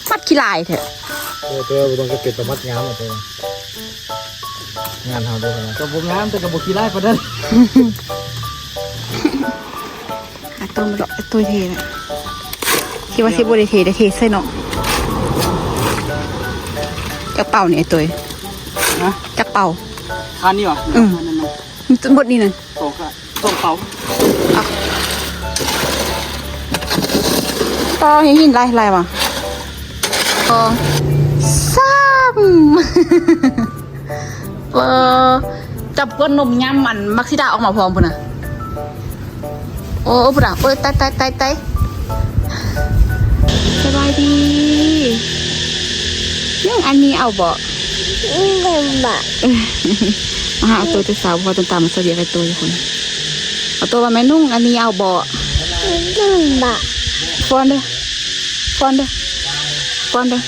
ມັດຂີ້ຫຼາຍແທ້. ເອີ ແຕ່ວ່າບໍ່ຕ້ອງຈຳເປັນຕ້ອງມັດງາມ ແຕ່ວ່າງານເຮົາເດ້ ກໍບໍ່ງາມ ແຕ່ກໍບໍ່ຂີ້ຫຼາຍປານນັ້ນ. ຫາໂຕມາເລາະ ໂຕເທນະ ຄິດວ່າຊິບໍ່ໄດ້ເທ ໄດ້ເທໃສ່ເນາະ. ຈັກເປົານີ້ ໂຕຍ? ຮະ? ຈັກເປົາ? ຄັນນີ້ຫວາ? ອືມ ໝົດນີ້ນະ ສອງ ສອງເປົາ. ເອົາ ຕໍ່ໃຫ້ຫີນຫຼາຍໆຫວາ? ສອງ ສາມ. ເອີ ຈັບກ້ອນນົມຍາມອັນມັກຊິດາອອກມາພ້ອມພຸ້ນນະ. ໂອ້ ພຸ້ນນະ ໂອ້ຍ ຕາຍໆໆໆ. ສະບາຍດີ. ນ້ອງອັນນີ້ເອົາບໍ່? ອືມ ບໍ່. ມາຫາໂຕແຕ່ເຊົ້າ ເພາະວ່າຕ້ອງຕາມມາຊ່ອຍວຽກໃຫ້ໂຕຢູ່ພຸ້ນ. ເອົາໂຕວ່າແມ່ນຸ່ງອັນນີ້ເອົາບໍ່? ອືມ ບໍ່. ຟ້ອນເດີ້ ຟ້ອນເດີ້ ຟ້ອນເດີ້.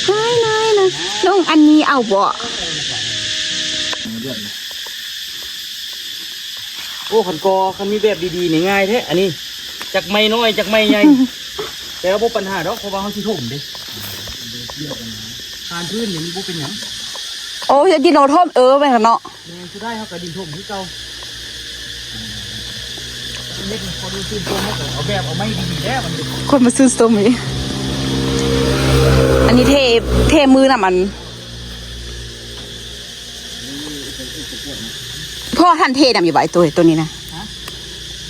ນ້ອຍໆໆ ນ້ອຍໆໆ ນ້ອງອັນນີ້ເອົາບໍ່? ໂອ້ ຄັນກໍ ຄັນມີແບບດີໆນີ້ງ່າຍແທ້ ອັນນີ້ ຈັກໄມ້ນ້ອຍ ຈັກໄມ້ໃຫຍ່ ແຕ່ວ່າບໍ່ປັນຫາດອກ ເພາະວ່າເຮົາຊິຖົມເດ້. ຄານພື້ນນີ້ມັນບໍ່ເປັນຫຍັງ. ໂອ້ ເຮັດດິນລົງຖົມ ເອີ ແມ່ນເນາະ. ແມ່ນ ສຸດທ້າຍເຮົາກໍດິນຖົມຄືເກົ່າ. ເຮັດ ຄົນມາຊື່ນຊົມ ເຮົາກໍເອົາແບບເອົາໄມ້ດີໆແລ້ວ ອັນນີ້ ຄົນມາຊື່ນຊົມອີກ. ອັນນີ້ເທ ເທມືນຳ ອັນ ພໍ່ທ່ານເທນຳຢູ່ບໍ່ ໄອ້ໂຕ ໂຕນີ້ນະ? ຮະ?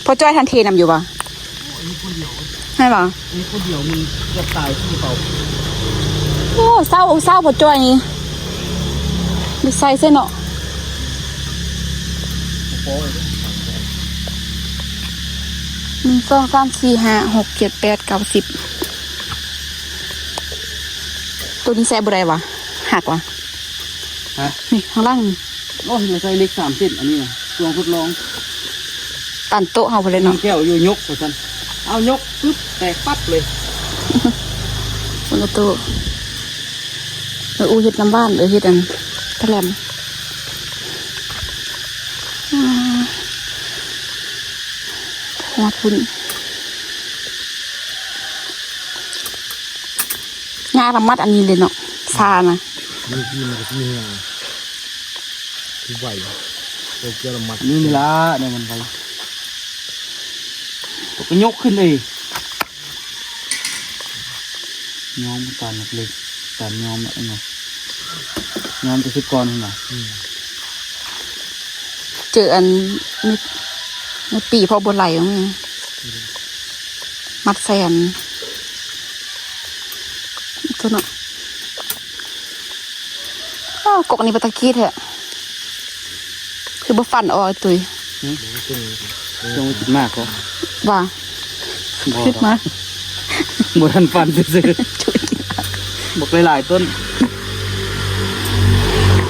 ພໍ່ຈ້ອຍທ່ານເທນຳຢູ່ບໍ່? ໂອ້ ອັນນີ້ຄົນດຽວ ແມ່ນບໍ່? ອັນນີ້ຄົນດຽວ ມັນເກືອບຕາຍຄືເກົ່າ. ໂອ້ ເສົ້າ ເສົ້າພໍ່ຈ້ອຍນີ້ ໄດ້ໃສ່ໃສ່ເນາະ. ບໍ່ພໍເດ້ ໜຶ່ງ ສອງ ສາມ ສີ່ ຫ້າ ຫົກ ເຈັດ ແປດ ເກົ້າ ສິບ. ໂຕນີ້ໃສ່ບໍ່ໄດ້ຫວາ? ຫັກຫວາ? ຮະ? ນີ້ ຂ້າງຫຼັງນີ້. ໂອ້ຍ ມາໃສ່ເຫຼັກສາມເສັ້ນ ອັນນີ້ນະ ຊ່ວງທົດລອງ. ຕັນໂຕະເຮົາພຸ້ນແຫຼະເນາະ. ແກ້ວຢູ່ຍົກວ່າຊັ້ນ ເອົາຍົກປຶບ ແຕກປັບເລີຍ. ເບິ່ງໂຕ ເອີ ອູເຮັດນ້ຳຫວານ ເອີ ເຮັດອັນຕະແຫຼມ. ອືມ ຮອດພຸ້ນ. ຫຍ້າລະມັດອັນນີ້ເລີຍເນາະ ຊານະ. ມີທີ່ມັນກໍຊິມີຫຍ້າ ຄືໄວ ແລ້ວເຈົ້າລະມັດ ນີ້ ນີ້ລະ ແນວມັນໄວ ກໍຍົກຂຶ້ນເອງ. ຍ້ອມຕານເລັກໆ ຕານຍ້ອມເນາະ ຍ້ອມແຕ່ຊຸດກ່ອນຫັ້ນນະ. ອືມ ເຈີອັນ ມີ ມີປີເພາະບໍ່ໄຫຼ ອືມ ມັດໃສ່ອັນ ໂຕເນາະ. ອ້າວ ກົກນີ້ເປັນຕາກີ້ແທ້ ຄືບໍ່ຟັນອອກ ຕຸ້ຍ? ຫື? ຈະມາກິນໝາກບໍ່? ວ່າ ບໍ່ ຄິດມາ ບໍ່ທັນຟັນຊື່ໆ ບໍ່ໄດ້ຫຼາຍຕົ້ນ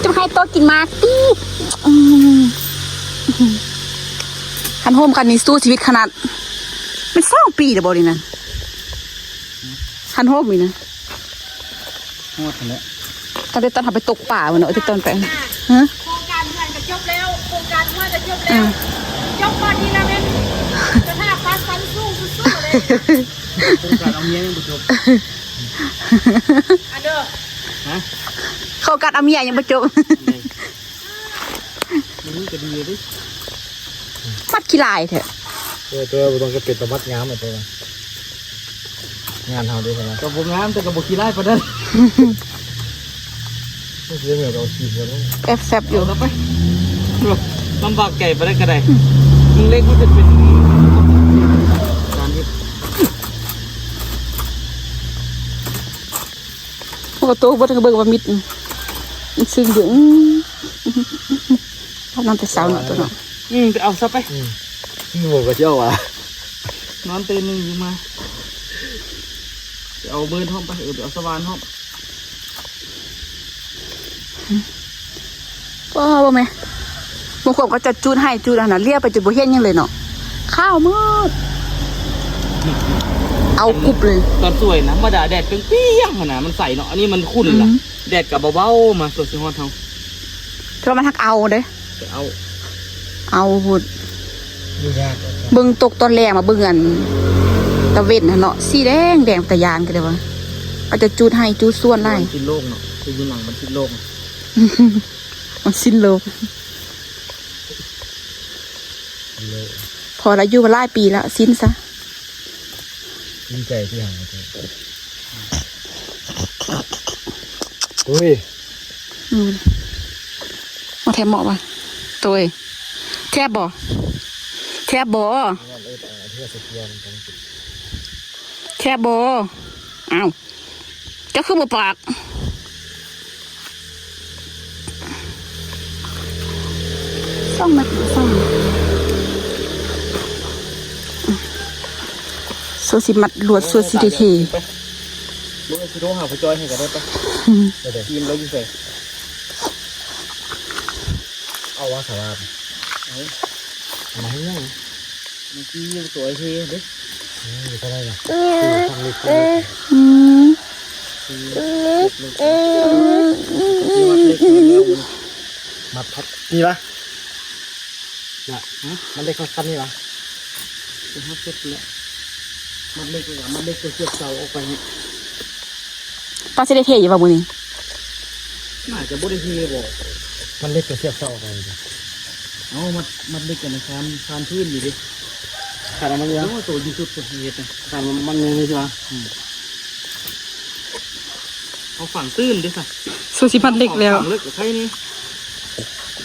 ຈະໃຫ້ໂຕກິນໝາກຕິ. ອືມ ຄັນໂຮມກັນນີ້ສູ້ຊີວິດຂະໜາດ. ແມ່ນສອງປີແລ້ວບໍ່ນີ້ນະ? ຄັນໂຮມນີ້ນະ? ຮອດຫັ້ນແຫຼະ ຕັ້ງແຕ່ຕອນເຮົາໄປຕົກປາພຸ້ນເນາະ ທີ່ຕອນໄປ ຮະ? ໂຄງການເຮືອນກໍຈົບແລ້ວ ໂຄງການຫົວກໍຈົບແລ້ວ ອືມ ຈົບກ່ອນນີ້ລະແມ່ນ ສະຖາບັນຊັ້ນສູງສຸດໆເລີຍ. ໂຄງການເອົາເມຍຍັງບໍ່ຈົບ ອັນເດີ ຮະ? ໂຄງການເອົາເມຍຍັງບໍ່ຈົບ. ມັນກໍດີເດ້ ມັດຂີ້ຫຼາຍແທ້. ເອີ ແຕ່ວ່າບໍ່ຕ້ອງຈຳເປັນຕ້ອງມັດງາມ ແຕ່ວ່າງານເຮົາເດ້ ເພິ່ນວ່າ ກໍບໍ່ງາມ ແຕ່ກໍບໍ່ຂີ້ຫຼາຍປານນັ້ນ. ມັນຊິໄດ້ແບບເອົາຊີບກັນ ແອບແຊບຢູ່. ເອົາຕໍ່ໄປ ລຳບາກໃຈປານໃດກໍໄດ້ ອືມ ມຶງເລັກມັນເປັນ ເປັນການເຮັດ. ໂອ້ ໂຕບໍ່ທັນເບິ່ງວ່າມິດ ມັນຊຶ້ງຢູ່. ອືມ ອາບນ້ຳແຕ່ເຊົ້າເນາະ ໂຕເນາະ. ອືມ ໄປເອົາຊະໄປ. ອືມ ຊິເອົາກໍຊິເອົາວ່າ ນອນຕື່ນໜຶ່ງມາ ໄປເອົາເມີນພ້ອມໄປ. ເອີ ໄປເອົາສະຫວ່ານພ້ອມ. ບໍ່ ບໍ່ແມ່ ບາງຄົນກໍຈະຈູດໃຫ້ ຈູດອັນນັ້ນ ລຽບໄປຈົນບໍ່ເຫັນຫຍັງເລີຍເນາະ ຂາວໝົດ ເອົາກຸບເລີຍ. ຕອນສວຍນະ ທຳມະດາແດດປຽງໆຫັ້ນນະ ມັນໃສເນາະ ອັນນີ້ມັນຂຸ່ນລະ. ອືມ ແດດກໍເບົາໆມາ ສວຍຊິຮອດເຮົາ ແຕ່ວ່າມັນຮັກເອົາເດ້ ໄປເອົາ ເອົາພຸ້ນ. ເບິ່ງຕົກຕອນແລງ ມາເບິ່ງອັນ ຕາເວັນຫັ້ນເນາະ ສີແດງໆ ຕາຢ້ານກໍໄດ້ວ່າ ເຂົາຈະຈູດໄຮ່ຈູດສວນຫຼາຍ. ມັນສິ້ນໂລກເນາະ ຄືຢູ່ໜັງມັນສິ້ນໂລກ ມັນສິ້ນໂລກ. ພໍລະ ຢູ່ມາຫຼາຍປີແລ້ວ ສິ້ນຊະ. ດີໃຈທີ່ຫາ ໂອ້ຍ ອືມ ມາແທບເໝາະວ່າ ໂຕຍ ແທບບໍ່ ແທບບໍ່ ແທບບໍ່? ອ້າວ ເຈົ້າຄືບໍ່ປາກ? ສອງມັດ ສອງມັດ ສ່ວນຊິມັດລວດ ສ່ວນຊິໄດ້ເທ. ໄປ ເບິ່ງຊິໂທຫາພໍ່ຈ້ອຍໃຫ້ກໍໄດ້ໄປ. ໄປເດ້ ທີມລາວຢູ່ໃສ? ເອົາວ່າສາລາມ ເອົາ ເອົາມາໃຫ້ຫຍັງ? ມັນຊິຢູ່ຕົວໄອ້ເທເດ້. ອືມ ຢູ່ເທົ່າໃດລະ? ອືມ ອືມ ມັດພັດ ນີ້ວະ? ນະ ມັດເຫຼັກຄັນນີ້ວະ? ມັດເຫຼັກ ມັດເຫຼັກ ມັດເຫຼັກຕົວສຽບເສົາອອກໄປນີ້. ປ້າຊິໄດ້ເທຢູ່ບໍ່ມື້ນີ້? ໜ້າຈະບໍ່ໄດ້ເທບໍ່? ມັດເຫຼັກຕົວສຽບເສົາອອກໄປ. ເອົາ ມັດ ມັດເຫຼັກກັນນະ ຄານ ຄານພື້ນຢູ່ເດ້. ຄານເອົາມັນເລີຍ ໂອ້ ໂຕທີ່ສຸດ ໂຕທີ່ເຮັດນະ ຄານມັນ ມັນຍັງນີ້ຊິວະ? ອືມ ເອົາຝັງຕື້ນເດ້ຊະ. ສູ້ຊິມັດເຫຼັກແລ້ວ ຝັງເລິກກວ່າໃຄນີ້.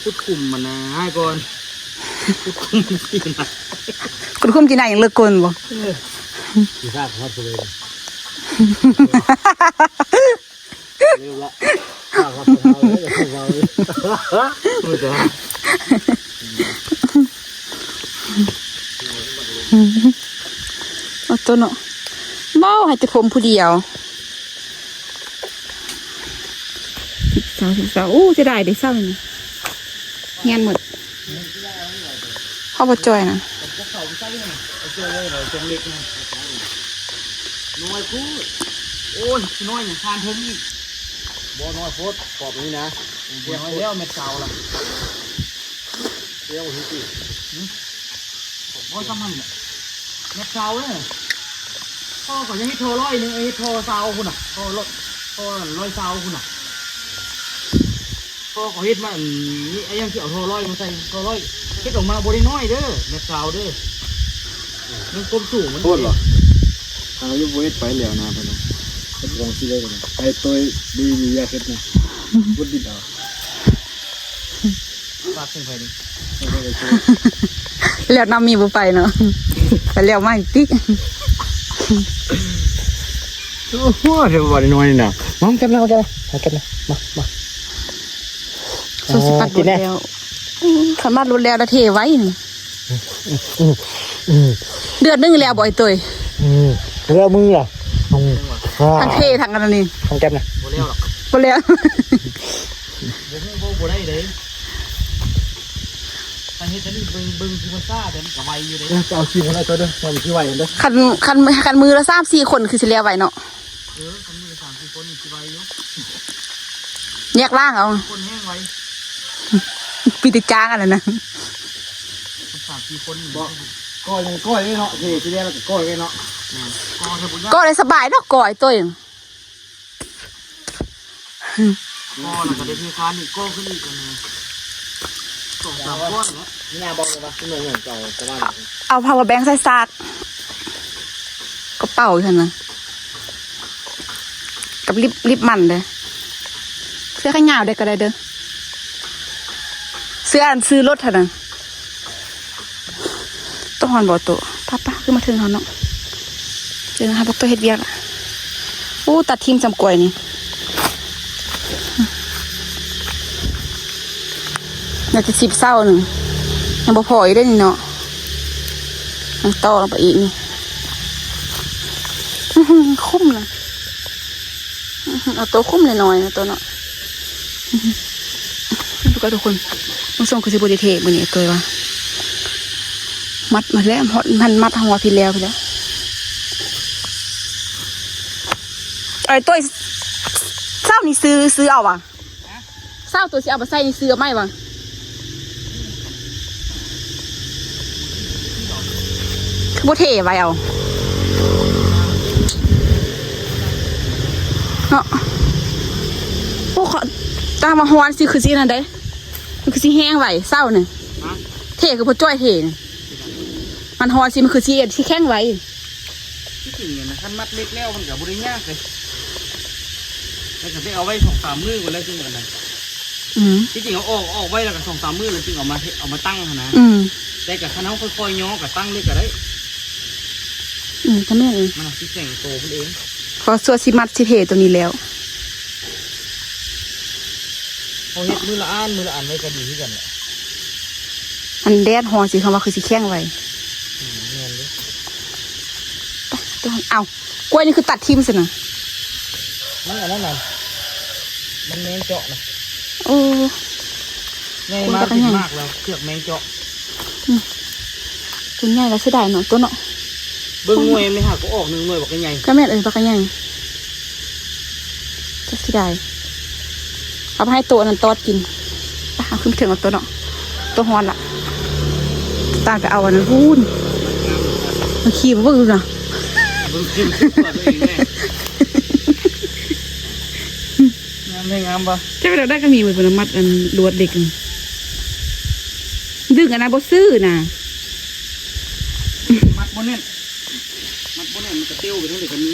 ຂຸດຂຸມມັນນະ ໃຫ້ກ່ອນ ຂຸດຂຸມມັນ ຂຸດຂຸມຈີນນາຍັງເລິກກົ້ນບໍ່? ເອີ ຊິຊາກຮອດຜູ້ໃດ? ເລີ່ມລະ ຊາກຮອດຜູ້ເຖົ້າເລີຍ ເວົ້າເລີຍ ເອົາຕົວເນາະ ເວົ້າໃຫ້ແຕ່ຜົມຜູ້ດຽວ. ສິບສາມ ສິບສາມ ໂອ້ ເສຍດາຍເດ້ ເຊົ້ານີ້ ຮຽນໝົດ ເຮົາບໍ່ຈ່ອຍນະ ນ້ອຍໂພດ ໂອ້ຍ ນ້ອຍຫຍັງ ຄານເທິງອີກ ບໍ່ ນ້ອຍໂພດ ຂອບນີ້ນະ ບໍ່ ນ້ອຍແລ້ວ ແມັດຊາວລະ ແລ້ວເຮັດອີກ ບໍ່ ຊ່ຳຫັ້ນແຫຼະ ແມັດຊາວເດ້. ພໍ່ກໍຍັງເຮັດທໍ່ຮ້ອຍໜຶ່ງ ເຮັດທໍ່ຊາວພຸ້ນນະ ທໍ່ ທໍ່ຮ້ອຍຊາວພຸ້ນນະ ພໍ່ກໍເຮັດມາ ອັນນີ້ ອັນຫຍັງຊິເອົາທໍ່ຮ້ອຍມາໃສ່ ທໍ່ຮ້ອຍເຮັດອອກມາບໍ່ໄດ້ນ້ອຍເດີ ແມັດຊາວເດີ ມັນຄວາມສູງມັນໂພດບໍ່? ທາງຢູ່ບໍ່ເຮັດໄປແລ້ວນະ ເພິ່ນວ່າເຮັດຂອງຊິໄດ້ ໄປໂຕຍດີມີຢາກເຮັດນະ ບໍ່ດິດເອົາ. ປາກເຊິ່ງໄປນີ້ ແລ້ວນຳມີບໍ່ໄປເນາະ ໄປແລ້ວມາອີກຕິ. ໂອ້ໂຫ ເຮັດບໍ່ໄດ້ນ້ອຍນີ້ນະ ມາກັນນະ ມາກັນນະ ມາກັນນະ ມາ ມາ ສູ້ຊິປັດລົດແລ້ວ ອໍ ຄັນມັດລົດແລ້ວລະເທໄວ້ນີ້ ອືມ ອືມ ເດືອນໜຶ່ງແລ້ວບໍ່ໄອ້ໂຕຍ? ອືມ ແລ້ວມື້ລະ ອືມ ທັງເທທັງອັນນີ້ ມາກັນນະ ບໍ່ແລ້ວດອກ ບໍ່ແລ້ວ. ບໍ່ຮູ້ ເວົ້າບໍ່ໄດ້ເດ້ ຖ້າເຮັດອັນນີ້ເບິ່ງ ເບິ່ງຄືມັນຊ້າ ແຕ່ມັນກະໄວຢູ່ເດ້ ເອີ ຈະເອົາຄີມມັນໄວ້ກ່ອນເດີ ມັນຊິໄວເດີ ຄັນ ຄັນ ຄັນມື້ລະສາມສີ່ຄົນຄືຊິແລ້ວໄວເນາະ ເອີ ຄັນມື້ລະສາມສີ່ຄົນນີ້ຊິໄວຢູ່ ແຍກລ່າງເອົາ ຄົນແຮງໄວ ມີແຕ່ຈ້າງອັນນັ້ນນະ ສາມສີ່ຄົນນີ້ ບໍ່ ກໍຍັງກໍໄດ້ເນາະ ເທທີ່ແລ້ວກໍໄດ້ເນາະ ແມ່ນ ກໍໄດ້ສະບາຍເນາະ ກໍໄອ້ໂຕຍ ກໍແລ້ວກໍໄດ້ເທຄານອີກ ກໍຂຶ້ນອີກອັນໜຶ່ງ ສອງສາມກ້ອນແຫຼະ ເອົາພາວເວີແບັງໃສ່ຊາກ ກະເປົາຢູ່ຫັ້ນນະ ກັບລິບ ລິບມັນເດີ ເສື້ອແຂນຍາວເດີກໍໄດ້ເດີ ເສື້ອອັນຊື້ລົດຫັ້ນນະ. ໂຕຮ້ອນບໍ່ໂຕ? ປະ ປະ ຄືມາເຖິງເຮົາເນາະ ເຈີເຮົາບໍ່ໂຕເຮັດວຽກລະ. ໂອ້ ຕັດຖິ້ມຊ້ຳກ້ອຍນີ້ ໜ້າຈະສິບເສົາໜຶ່ງ ຍັງບໍ່ພໍອີກເດ້ນີ້ເນາະ ຍັງຕໍ່ລົງໄປອີກນີ້ ຄຸ້ມນະ. ອື ເອົາໂຕຄຸ້ມໜ້ອຍໆ ນະໂຕເນາະ ອື ທຸກຄົນ ເບິ່ງຊົງຄືຊິບໍ່ໄດ້ເທມື້ນີ້ ໂຕວ່າ ມັດມາແລ້ວ ຮອດຫັ້ນ ມັດຮອດພີ້ແລ້ວ ພີ້ແລ້ວ ໄອ້ໂຕ ເຊົ້ານີ້ຊື້ ຊື້ເອົາຫວາ? ຊາວໂຕຊິເອົາໄປໃສ່ນີ້ ຊື້ເອົາໃໝ່ຫວາ? ຄືບໍ່ເທໄວ້ເອົາ ເນາະ. ໂອ້ ຕາມມາຮ້ອນຊິຄືຊິນັ້ນເດ້ ມັນຄືຊິແຮງໄວເຊົ້ານີ້. ເທຄືບໍ່ຈ່ອຍເທນີ້ ມັນຮ້ອນຊິ ມັນຄືຊິ ຊິແຂງໄວ. ທີ່ຈິງນະ ຄັນມັດເຫຼັກແລ້ວມັນກະບໍ່ໄດ້ຍາກເດ້ ແລ້ວກະໄປເອົາໄວ້ສອງສາມມື້ພຸ້ນແລ້ວຈຶ່ງອັນນັ້ນ. ອືມ ທີ່ຈິງເອົາອອກ ອອກໄວ້ແລ້ວກະສອງສາມມື້ແລ້ວຈຶ່ງເອົາມາ ເອົາມາຕັ້ງຫັ້ນນະ. ອືມ ແຕ່ກະຄັນເຮົາຄ່ອຍໆຍໍກະຕັ້ງເລີຍກະໄດ້. ອືມ ກະແມ່ນ ມັນຊິແຂງໂຕເພິ່ນເອງ ເພາະວ່າສ່ວນຊິມັດຊິເທໂຕນີ້ແລ້ວ. ເຮົາເຮັດມື້ລະອັນ ມື້ລະອັນໄວ້ກະດີຄືກັນແຫຼະ. ອັນແດດຮ້ອນຊິ ເຂົາວ່າຄືຊິແຂງໄວ. ອືມ ແມ່ນເດ້. ເອົ້າ ກ້ວຍນີ້ຄືຕັດຖິ້ມຊັ້ນນະ? ມັນອັນນັ້ນນະ ມັນແມງເຈາະນະ. ໂອ້ ໃຫຍ່ມາກ ເປັນໝາກແລ້ວ ເຊືອກແມງເຈາະ. ອືມ ຕົວໃຫຍ່ລະເສຍດາຍເນາະ ຕົວເນາະ. ເບິ່ງໜ່ວຍມັນຫາກບໍ່ອອກໜຶ່ງໜ່ວຍບັກໃຫຍ່. ກະແມ່ນ ເອີ ບັກໃຫຍ່ ຈັກຊິໄດ້ ເອົາໄປໃຫ້ໂຕອັນນັ້ນຕອດກິນ. ໄປ ເອົາຂຶ້ນໄປເທິງເອົາໂຕເນາະ ໂຕຮ້ອນລະ. ຕານໄປເອົາອັນນັ້ນພຸ້ນ ມັນຂີ້ມາເບິ່ງດູນະ ເບິ່ງຂີ້ມຕົວເອງແນ່. ງາມແທ້ ງາມບໍ່? ເຈົ້າໄປໄດ້ກະມີເໝິດພຸ້ນນະ ມັດອັນລວດເຫຼັກ ດຶງອັນນັ້ນບໍ່ຊື່ນະ ມັດບໍ່ແໜ້ນ. ມັດບໍ່ແໜ້ນ ມັນກະເຕີວໄປທາງໃດກະມີ.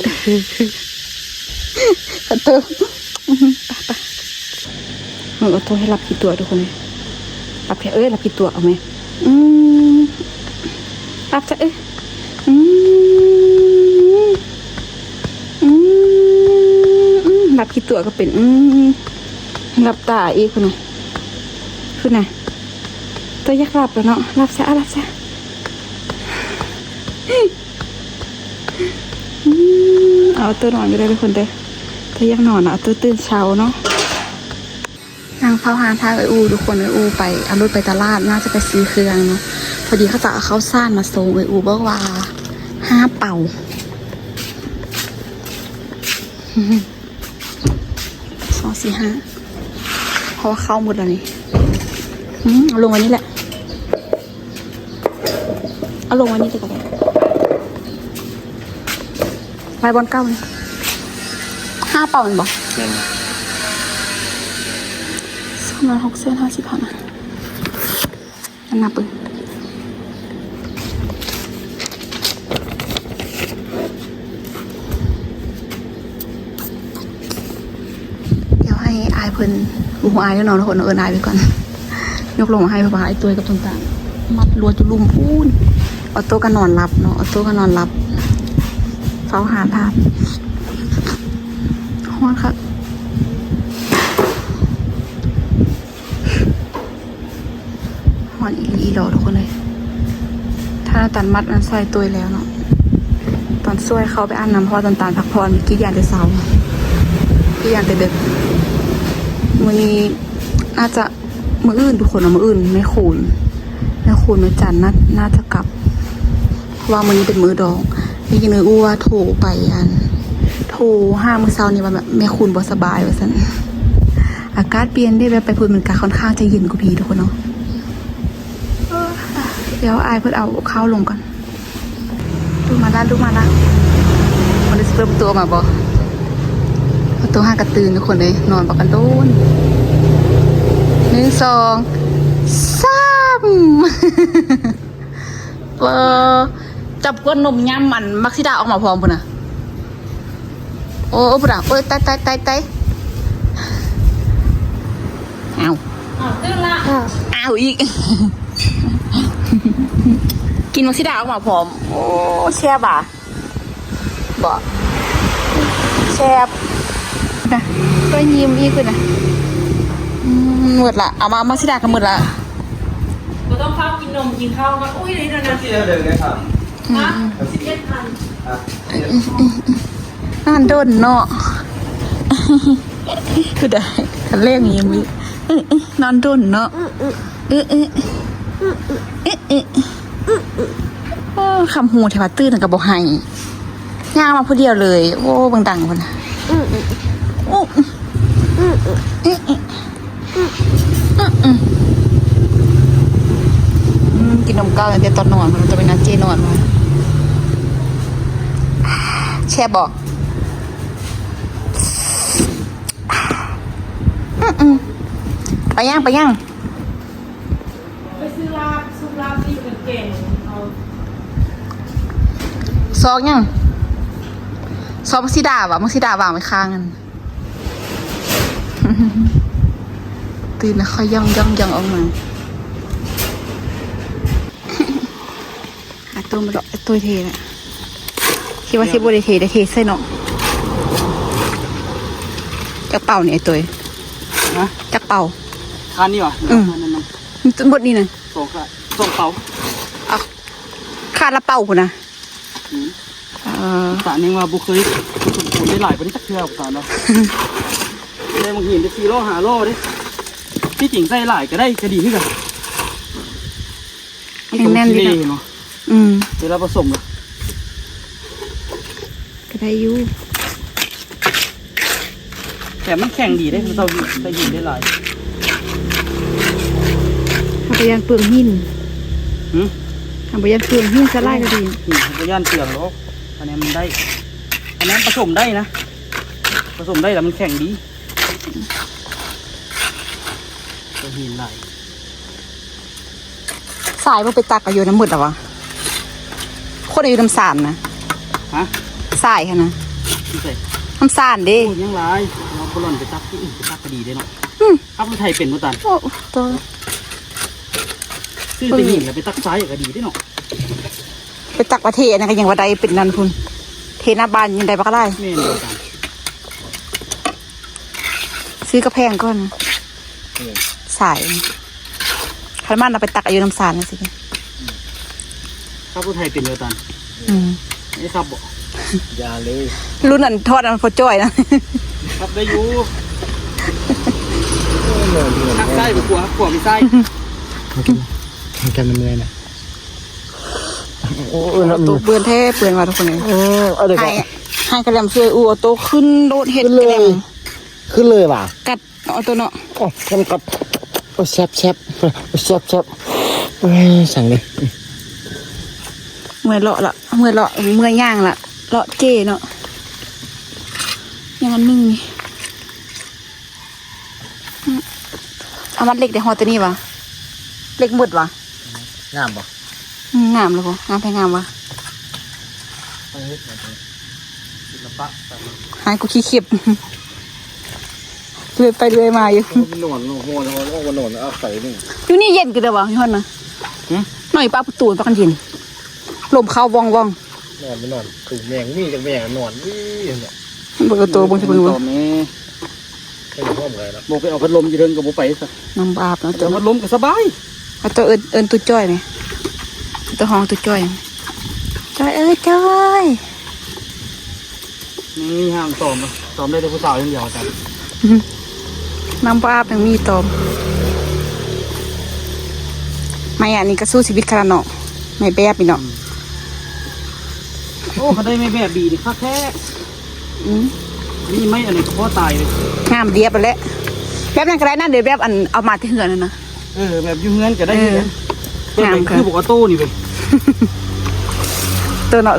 ກະເຕີວ ໄປໆ ເບິ່ງອອໂຕ້ໃຫ້ລັບຂີ້ຕົວະທຸກຄົນເອີຍ. ລັບແທ້ເອີຍ ລັບຂີ້ຕົວະ ເອົາແມ. ອືມ ລັບຊະເອີຍ. ອືມ ອືມ ອືມ ລັບຂີ້ຕົວະກະເປັນ. ອືມ ລັບຕາອີກພຸ້ນນະ ພຸ້ນນະ. ໂຕຢາກຫຼັບແລ້ວເນາະ ຫຼັບຊະ ອາ ຫຼັບຊະ. ອືມ ເອົາໂຕນອນກະໄດ້ທຸກຄົນເດີ ໂຕຢາກນອນນະ ເອົາໂຕຕື່ນເຊົ້າເນາະ. ນັ່ງເຝົ້າຮ້ານຖ້າເອື້ອຍອູ້ທຸກຄົນ ເອື້ອຍອູ້ໄປ ເອົາລົດໄປຕະຫຼາດ ໜ້າຈະໄປຊື້ເຄື່ອງເນາະ. ພໍດີເຂົາຈະເອົາເຂົ້າສານມາສົ່ງ ເອື້ອຍອູ້ບອກວ່າຫ້າເປົາ. ສອງ ສີ່ ຫ້າ ເພາະວ່າເຂົ້າໝົດແລ້ວນີ້. ອືມ ເອົາລົງໄວ້ນີ້ແຫຼະ ເອົາລົງໄວ້ນີ້ເລີຍກະໄດ້. ໄວ້ບ່ອນເກົ່ານີ້ ຫ້າເປົາແມ່ນບໍ່? ແມ່ນ ສາມລ້ານຫົກແສນຫ້າສິບພັນ. ອັນນັບເບິ່ງ ດຽວໃຫ້ອ້າຍເພິ່ນ ບໍ່ຮູ້ອ້າຍເດີເນາະ ທຸກຄົນ ເອີ້ນອ້າຍໄປກ່ອນ. ຍົກລົງມາໃຫ້ ເພາະວ່າອ້າຍໂຕ້ຍກັບຕົ້ນຕານມັດລວດຢູ່ລຸ່ມພຸ້ນ. ອອໂຕ້ກະນອນຫຼັບເນາະ ອອໂຕ້ກະນອນຫຼັບ. ເຝົ້າຮ້ານຖ້າ ຮ້ອນຄັກ. ຮ້ອນອີ່ຫຼີອີ່ຫຼໍທຸກຄົນເອີຍ. ຖ້າຕານມັດອັນຊ່ອຍໂຕ້ຍແລ້ວເນາະ ຕອນຊ່ວຍເຂົ້າໄປອາບນ້ຳ ເພາະວ່າຕອນຕານພັກຜ່ອນ ກີ້ຢ້ານແຕ່ເຊົ້າ ກີ້ຢ້ານແຕ່ເດິກ. ມື້ນີ້ໜ້າຈະ ມື້ອື່ນທຸກຄົນເນາະ ມື້ອື່ນແມ່ຄູນ ແມ່ຄູນແມ່ຈັນ ໜ້າ ໜ້າຈະກັບ ເພາະວ່າມື້ນີ້ເປັນມື້ດອງ. ໄດ້ຍິນເອື້ອຍອູ້ວ່າໂທໄປອັນ ໂທຫາມື້ເຊົ້ານີ້ວ່າແມ່ຄູນບໍ່ສະບາຍວ່າຊັ້ນ. ອາກາດປ່ຽນເດ້ ແບບໄປພຸ້ນມັນກະຄ່ອນຂ້າງຈະເຢັນກວ່າພີ້ທຸກຄົນເນາະ. ດຽວອ້າຍເພິ່ນເອົາເຂົ້າລົງກ່ອນ. ລູກມາລະ ລູກມາລະ. ມັນຊິເປີດປະຕູອອກມາບໍ່? ປະຕູຫາກະຕື່ນທຸກຄົນເອີຍ ນອນບັກກັນໂດນ. ໜຶ່ງ ສອງ ສາມ. ເອີ ຈັບກວດນົມຍາມອັນມັກຊິດາອອກມາພ້ອມພຸ້ນນະ. ໂອ້ ພຸ້ນນະ ໂອ້ຍ ຕາຍ ຕາຍ ຕາຍ ຕາຍ. ອ້າວ ອ້າວ ຕື່ນລະ ອ້າວ ອ້າວອີກ. ກິນມັກຊິດາອອກມາພ້ອມ. ໂອ້ ແຊບຫວາ? ບໍ່ ແຊບນະ ກໍຍິ້ມອີກພຸ້ນນະ. ອືມ ໝົດລະ ເອົາມາ ມັກຊິດາກະໝົດລະ. ບໍ່ຕ້ອງຟ້າວກິນນົມ ກິນເຂົ້າກ່ອນ. ອຸ້ຍ ເດີນະ ອືມ ຮະ ສິບເຈັດພັນ ອືມ ອືມ ອືມ ອືມ. ນອນດົນເນາະ ຄືໄດ້ ຄັນແລງນີ້ຍັງມີ ອື ອື ນອນດົນເນາະ ອື ອື ອື ອື ອື ອື ອື ອື. ໂອ້ ຄຳຮູ້ແທ້ວ່າ ຕື່ນກະບໍ່ໃຫ້ ຍ່າງມາຜູ້ດຽວເລີຍ. ໂອ້ ເບິ່ງດັງພຸ້ນນະ ອື ອື ອື ອື ອື ອື ອື ອື ອື ອືມ ກິນນົມເກົ້າຕັ້ງແຕ່ຕອນນອນພຸ້ນ ຈະໄປນັດເຈ້ນອນພຸ້ນ. ແຊບບໍ່? ອືມໆ ໄປຍັງ ໄປຍັງ? ໄປຊື້ລາບ ຊຸບລາບນີ້ເປັນແກງເອົາ ຊອກຫຍັງ? ຊອກໝາກສີດາຫວາ? ໝາກສີດາວາງໄວ້ຂ້າງຫັ້ນ. ຕື່ນແລ້ວຄ່ອຍຍ່ອງໆໆອອກມາ. ອາໂຕມາເລາະ ອາໂຕເທລະ ຄິດວ່າຊິບໍ່ໄດ້ເທ ໄດ້ເທໃສ່ເນາະ. ຈັກເປົານີ້ ອາໂຕ? ຮະ? ຈັກເປົາ? ຄານນີ້ຫວາ? ອືມ ຄານນັ້ນນະ ໝົດນີ້ນະ ສອງຄານ ສອງເປົາ. ເອົາ ຄານລະເປົາພຸ້ນນະ. ອືມ ເອີ ຕານີ້ວ່າບໍ່ເຄີຍສົມບູນໄດ້ຫຼາຍປານນີ້ຈັກເທື່ອ ຕາເນາະ. ໄດ້ບາງຫີນໄດ້ສີ່ລໍ້ຫ້າລໍ້ເດ້. ທີ່ຈິງໃສ່ຫຼາຍກໍໄດ້ ກໍດີຄືກັນ. ແໜ້ນໆ ເນາະ. ອືມ ເວລາປະສົມລະກໍໄດ້ຢູ່ ແຕ່ມັນແຂງດີເດ້ ເຮົາໃສ່ຫີນໄດ້ຫຼາຍ. ເຮົາບໍ່ຢ້ານເປືອງຫີນ. ຫື? ເຮົາບໍ່ຢ້ານເປືອງຫີນ ໃສ່ຫຼາຍກໍດີ. ຫີນບໍ່ຢ້ານເປືອງດອກ ອັນນີ້ມັນໄດ້ ອັນນັ້ນປະສົມໄດ້ນະ ປະສົມໄດ້ແລ້ວມັນແຂງດີ. ເອົາຫີນຫຼາຍ. ຊາຍບໍ່ໄປຕັກເອົາຢູ່ນຳໝົດລະຫວາ? ຄົນເອົາຢູ່ນຳສານນະ. ຮະ? ຊາຍຫັ້ນນະ. ຢູ່ໃສ? ນຳສານເດ້. ໂອ້ ຍັງຫຼາຍ. ເຮົາບໍ່ລ່ອນໄປຕັກທີ່ອື່ນ ໄປຕັກກໍດີເດ້ເນາະ. ອືມ ຂັບລົດໄຖເປັນບໍ່ຕານ? ໂອ້ ໂຕ ຊື້ແຕ່ຫີນແລ້ວໄປຕັກຊາຍກໍດີເດ້ເນາະ. ໄປຕັກມາເທອັນນັ້ນກໍຍັງວ່າໄດ້ເປັນນັ້ນພຸ້ນ ເທໜ້າບ້ານຍັງໄດ້ບັກຫຼາຍ. ແມ່ນບໍ່ຕານ? ຊື້ກະແພງກ່ອນ. ເອີ ສາຍ ຄັນມັນເອົາໄປຕັກເອົາຢູ່ນຳສານຈັ່ງຊີ້. ອືມ ຂັບລົດໄຖເປັນຢູ່ຕານ? ອືມ ໄດ້ຂັບບໍ່? ຢ່າເລີຍ ລຸ້ນອັນທອດອັນພໍ່ຈ້ອຍນະ. ຂັບໄດ້ຢູ່. ເອີ ເອີ ເອີ ຮັກຊ້າຍບໍ່ຂວາ ຂວາໄປຊ້າຍ. ໃຫ້ກັນ ໃຫ້ກັນເມື່ອຍນະ. ໂອ້ຍ ໂຕເປື້ອນແທ້ ເປື້ອນວ່າທຸກຄົນເອີຍ. ເອີ ເອົາເດີ ໃຫ້ ໃຫ້ກະແລັມຊ່ວຍອູ ເອົາໂຕຂຶ້ນໂລດ ເຮັດກະແລັມ ຂຶ້ນເລີຍຫວາ? ກັດ ເອົາໂຕເນາະ. ໂອ້ ມັນກັດ ໂອ້ ແຊບໆ ໂອ້ ແຊບໆ. ເອີ ສັ່ງເລີຍ. ເມື່ອຍເລາະລະ ເມື່ອຍເລາະ ເມື່ອຍຍ່າງລະ ເລາະເຈ້ເນາະ. ຍັງອັນໜຶ່ງນີ້ ອືມ ເອົາມັດເຫຼັກໄດ້ຮອດໂຕນີ້ຫວາ? ເຫຼັກໝົດຫວາ? ງາມບໍ່? ອືມ ງາມແລ້ວບໍ່? ງາມແທ້ງາມຫວາ? ໄປເຮັດ ສິລະປະ ໃຫ້ກູຂີ້ເຂັບ ເລື່ອຍໄປເລື່ອຍມາຢູ່. ໂອ້ ນອນ ນອນ ນອນ ນອນ ນອນ ອາໄສນີ້ ຢູ່ນີ້ເຢັນຄືເດີຫວາ? ຢູ່ຫັ້ນນະ. ຫື? ນ້ອຍປະປະຕູປະກັນເຢັນ ລົມເຂົ້າວ່ອງໆ. ນອນ ນອນ ຕູແມງ ມີຈັກແມງນອນ ອີ່ຫັ້ນແຫຼະ. ເບິ່ງໂຕ ເບິ່ງ ເບິ່ງ ເບິ່ງ ເບິ່ງ ໃຫ້ເຮົາເອົາພັດລົມຢູ່ເທິງກໍບໍ່ໄປຊະ. ນ້ຳອາບເນາະ ເອົາພັດລົມກໍສະບາຍ. ເອົາໂຕເອີ້ນ ເອີ້ນຕູ້ຈ້ອຍແມະ ໂຕຮ້ອງຕູ້ຈ້ອຍ ຈ້ອຍເອີຍ ຈ້ອຍ. ຍັງມີຫ້າມຕອມ ຕອມໄດ້ແຕ່ຜູ້ສາວຢ່າງດຽວ ອາຈານ. ນ້ຳບໍ່ອາບຍັງມີຕອມ. ໄມ້ອັນນີ້ກໍສູ້ຊີວິດຂະໜາດເນາະ ໄມ້ແບບນີ້ເນາະ. ອືມ ໂອ້ ຄັນໄດ້ໄມ້ແບບດີນີ້ຄັກແທ້. ອືມ ອັນນີ້ໄມ້ອັນນີ້ກໍພໍຕາຍເລີຍ ງາມດຽບຫັ້ນແຫຼະ. ແບບນັ້ນກໍໄດ້ນະ ຫຼືແບບອັນເອົາມາແຕ່ເຮືອນຫັ້ນນະ. ເອີ ແບບຢູ່ເຮືອນກໍໄດ້ ເອີ ຄືກັນ ແບບນີ້ຄືບັກອອໂຕ້ນີ້ເວີຍ ໂຕເນາະ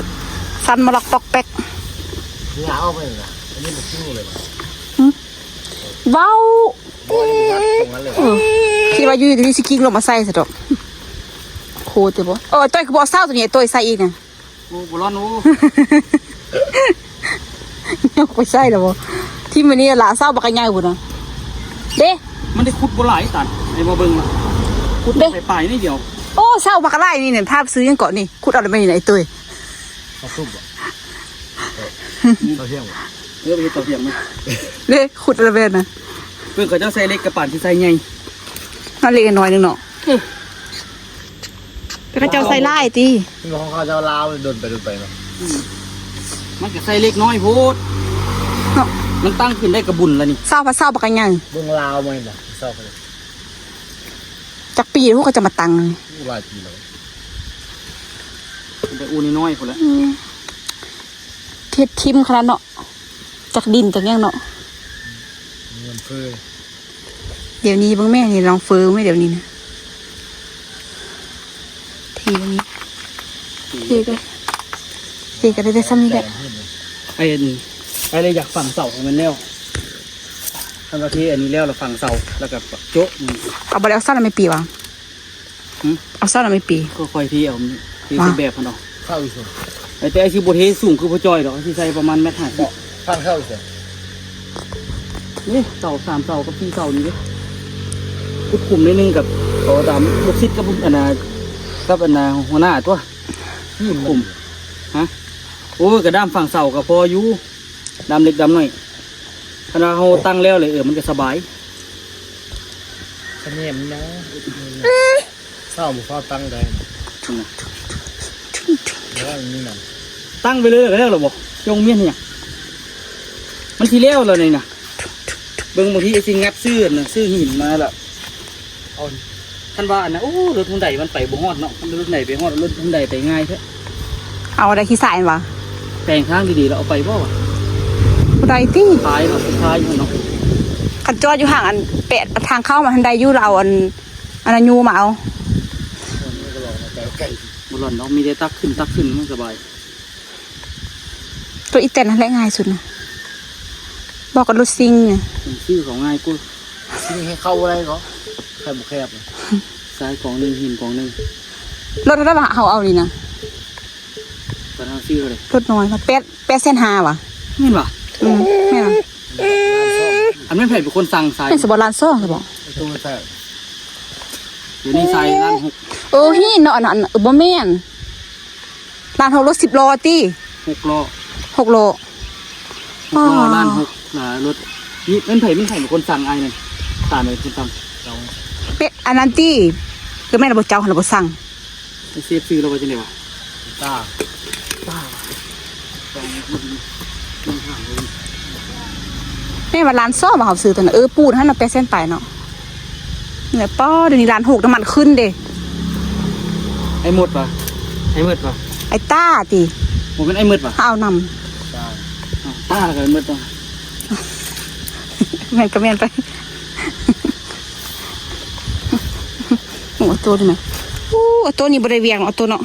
ສັ່ນມະລັອກປອກແປກ. ເອົາໄປນະ ອັນນີ້ບໍ່ຄືເລີຍຫວາ? ຫຶ? ເວົ້າ ບໍ່ໄດ້ຮັກຕົງນັ້ນເລີຍຫວາ? ເອີ ຄິດວ່າຢູ່ດີໆຊິກິ້ງລົງມາໃສ່ຊະດອກ. ໂຄດເດບໍ່? ເອີ ໂຕຍຄືບໍ່ເອົາເສົາໂຕນີ້ ໂຕຍໃສ່ອີກນະ. ໂອ້ ບໍ່ລອນ ໂອ້ ຍັງໄປໃສ່ລະບໍ່? ທີ່ມື້ນີ້ລະເສົາບັກໃຫຍ່ພຸ້ນນະ ເດ້. ມັນໄດ້ຂຸດບໍ່ຫຼາຍຕານ ໃຫ້ມາເບິ່ງລະ ຂຸດໄປປາຍໜ້ອຍດຽວ. ໂອ້ ເສົາບັກຫຼາຍນີ້ນະ ພາບຊື້ຫຍັງເກາະນີ້ ຂຸດເອົາລະແມ່ນນີ້ນະ ໄອ້ໂຕຍ. ເອົາຕຸບບໍ່? ເອົາຫຍັງ? ເອີ ໄປເຮັດເຕົາຖຽງມາ ເດ້ ຂຸດລະແມ່ນນະ. ເບິ່ງເຂົາເຈົ້າໃສ່ເຫຼັກກະປານຊິໃສ່ໃຫຍ່ ເອົາເຫຼັກໜ້ອຍໜຶ່ງເນາະ. ເອີ ແຕ່ເຂົາເຈົ້າໃສ່ຫຼາຍຕິ ເປັນຂອງເຂົາເຈົ້າລາວ ດົນໄປດົນໄປເນາະ. ອືມ ມັນກໍໃສ່ເຫຼັກນ້ອຍໂພດເນາະ ມັນຕັ້ງຂຶ້ນໄດ້ກະບຸນລະນີ້. ເສົາພະເສົາບັກໃຫຍ່ ເບິ່ງລາວມາເຫັນບໍ່? ເສົາ ຈັກປີພຸ້ນເຂົາຈະມາຕັ້ງນີ້? ໂອ້ ຫຼາຍປີແລ້ວ ເປັນແຕ່ອູ້ນ້ອຍໆພຸ້ນແຫຼະ. ອືມ ເຮັດຖິ້ມຂະໜາດເນາະ ຈັກດິນຈັກຫຍັງເນາະ. ເງິນເຟີ້ ດຽວນີ້ເບິ່ງແມ່ ນີ້ລອງເຟີ້ແມ່ ດຽວນີ້ນະ ທີ່ເບິ່ງນີ້ ທີ່ກໍ ທີ່ກໍໄດ້ ໄດ້ຊ່ຳນີ້ແຫຼະ. ໄອ້ອັນ ໄອ້ເລີຍຢາກຝັງເສົາໃຫ້ມັນແລ້ວ ຄັນວ່າເທອັນນີ້ແລ້ວ ແລ້ວຝັງເສົາ ແລ້ວກໍໂຈະ. ເອົາບໍ່ໄດ້ເອົາເສົານຳແມ່ປີຫວາ? ຫຶ? ເອົາເສົານຳແມ່ປີ ຄ່ອຍໆເທເອົາ ເທ ວ່າ ໃສ່ແບບຫັ້ນເອົາ. ເສົາອີກ ແຕ່ອ້າຍຊິບໍ່ເທສູງຄືພໍ່ຈ້ອຍດອກ ຊິໃສ່ປະມານແມັດຫ້າສິບ. ເສົາອີກ ນີ້ເສົາສາມເສົາກັບສີ່ເສົານີ້ເດ້ ຂຸດຂຸມໜ້ອຍໜຶ່ງ ກັບເອົາຕາມລູກສິດກັບອັນນ່າ ກັບອັນນ່າຫົວໜ້າຕົວະ ຂຸດຂຸມ. ຮະ? ໂອ້ຍ ກະດ້າມຝັງເສົາກະພໍຢູ່ ດ້າມເລັກດ້າມນ້ອຍ ຄັນວ່າເຮົາຕັ້ງແລ້ວເລີຍ ເອີ ມັນກະສະບາຍ. ຂະແໜມນະ ເສົາບໍ່ພໍຕັ້ງໄດ້ ນີ້ນະ ແລ້ວນີ້ນະ ຕັ້ງໄປເລີຍກະແລ້ວລະບໍ? ຈົ່ງມຽນຫຍັງ ມັນຊິແລ້ວລະນີ້ນະ. ເບິ່ງ ບາງທີຊິງັດຊື້ອັນນັ້ນ ຊື້ຫີນມາລະ ເອົາ ຄັນວ່າອັນນັ້ນ ໂອ້ ລົດຮຸນໄດມັນໄປບໍ່ຮອດເນາະ ຄັນລົດຮຸນໄດໄປຮອດ ລົດຮຸນໄດໄປງ່າຍແທ້. ເອົາໄດ້ຂີ້ຊາຍແມ່ນຫວາ? ແປງທາງດີໆ ແລ້ວເອົາໄປບໍ່ຫວາ? ບໍ່ໄດ້ຕິ ຕາຍເນາະ ຕາຍຢູ່ເນາະ. ຄັນຈອດຢູ່ທາງອັນແປະ ທາງເຂົ້າມັນທັນໄດ້ຢູ່ ລະເອົາອັນ ອັນນັ້ນຢູ່ມາເອົາ ບໍ່ຫຼອນດອກ ມີແຕ່ຕັກຂຶ້ນ ຕັກຂຶ້ນ ມັນສະບາຍ. ລົດອີແຕນຫັ້ນແຫຼະງ່າຍສຸດນະ ບໍ່ກັບລົດຊິງນະ ມັນຊື້ເຂົາງ່າຍກວ່າ ຊິງໃຫ້ເຂົ້າບໍ່ໄດ້ກໍ ແຄບບໍ່ແຄບ ຊາຍກອງໜຶ່ງ ຫີນກອງໜຶ່ງ. ລົດເທົ່າໃດຫວາ ເຮົາເອົານີ້ນະ? ຕອນເຮົາຊື້ເທົ່າໃດ? ລົດນ້ອຍ ແປດ ແປດແສນຫ້າຫວາ? ແມ່ນຫວາ? ອືມ ແມ່ນຫວາ? ອັນແມ່ນໃຜເປັນຄົນສັ່ງຊາຍ? ແມ່ນສະບໍ ລ້ານສອງ ສະບໍ? ໂຕແທ້ ດຽວນີ້ຊາຍລ້ານຫົກ. ເອີ ຫີນເນາະ ອັນນັ້ນ ເອີ ບໍ່ແມ່ນ ລ້ານຫົກ ລົດສິບລໍ້ຕິ? ຫົກລໍ້ ຫົກລໍ້ ຫົກລໍ້ ອໍ ລ້ານຫົກ ລະລົດ ນີ້ແມ່ນໃຜ ແມ່ນໃຜເປັນຄົນສັ່ງອ້າຍນັ້ນ? ຕາມເປັນຄົນສັ່ງ ເປັນອັນນັ້ນຕິ? ກໍແມ່ນລະບໍ່ ເຈົ້າຫັ້ນລະບໍ່ສັ່ງ. ໄອ້ເຊຟຊື້ແລ້ວວ່າຈັ່ງໃດຫວາ? ຕາ ຕາ ແມ່ນວ່າລ້ານສອງວ່າເຮົາຊື້ຕົວນັ້ນ ເອີ ປູນຫັ້ນນະ ແປດແສນປາຍເນາະ. ແມ່ນ ປ້າ ດຽວນີ້ລ້ານຫົກ ນ້ຳມັນຂຶ້ນເດ້. ໄອ້ໝົດຫວາ? ໄອ້ໝົດຫວາ? ໄອ້ຕາຕິ? ບໍ່ແມ່ນໄອ້ໝົດຫວາ? ເອົານຳ ຕາ ຕາກໍໝົດຫວາ? ແມ່ນກໍແມ່ນໄປ. ໂອ້ ໂຕນີ້ແມ່ນ ໂອ້ ໂຕນີ້ບໍ່ໄດ້ວຽກເນາະ ໂຕເນາະ.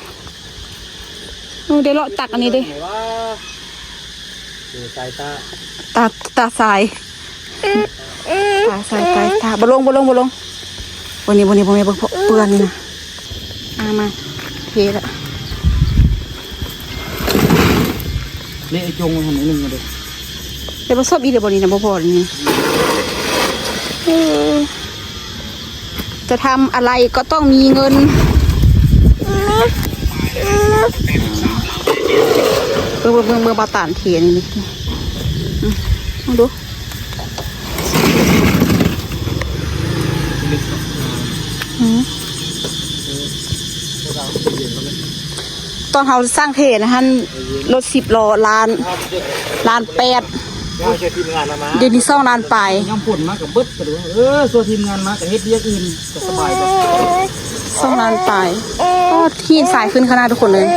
ໂອ້ ໄດ້ເລາະຕັກອັນນີ້ເດ້ ສາຍຕາ ຕາ ຕາຊາຍ ຕາຊາຍ ຕາ ຕາ ບໍ່ລົງ ບໍ່ລົງ ບໍ່ລົງ. ບໍ່ນີ້ ບໍ່ນີ້ ບໍ່ແມ່ນ ບໍ່ເປື້ອນນີ້ນະ. ມາ ມາ ເທລະ ເລະ ຈົ່ງໄວ້ຫັ້ນໜ້ອຍໜຶ່ງເດີ. ແຕ່ບໍ່ຊອບອີກເດີ ບໍ່ນີ້ນະ ບໍ່ພໍນີ້. ເອີ ຈະທຳອະໄລກໍຕ້ອງມີເງິນ. ເບິ່ງ ເບິ່ງ ເບິ່ງ ເບິ່ງບ່າວຕານເທອັນນີ້ ອືມ ເບິ່ງດູ. ອືມ ຕອນເຮົາສັ່ງເທນະຫັ້ນ ລົດສິບລໍ້ ລ້ານ ລ້ານແປດ ດຽວນີ້ສອງລ້ານປາຍ. ຍາມຝົນມາກໍເບິດ ເອີ ສ່ວນທີມງານມາກໍເຮັດວຽກອື່ນກໍສະບາຍກວ່າ. ສອງລ້ານປາຍ ໂອ້ ຫີນຊາຍຂຶ້ນຂະໜາດທຸກຄົນເອີຍ.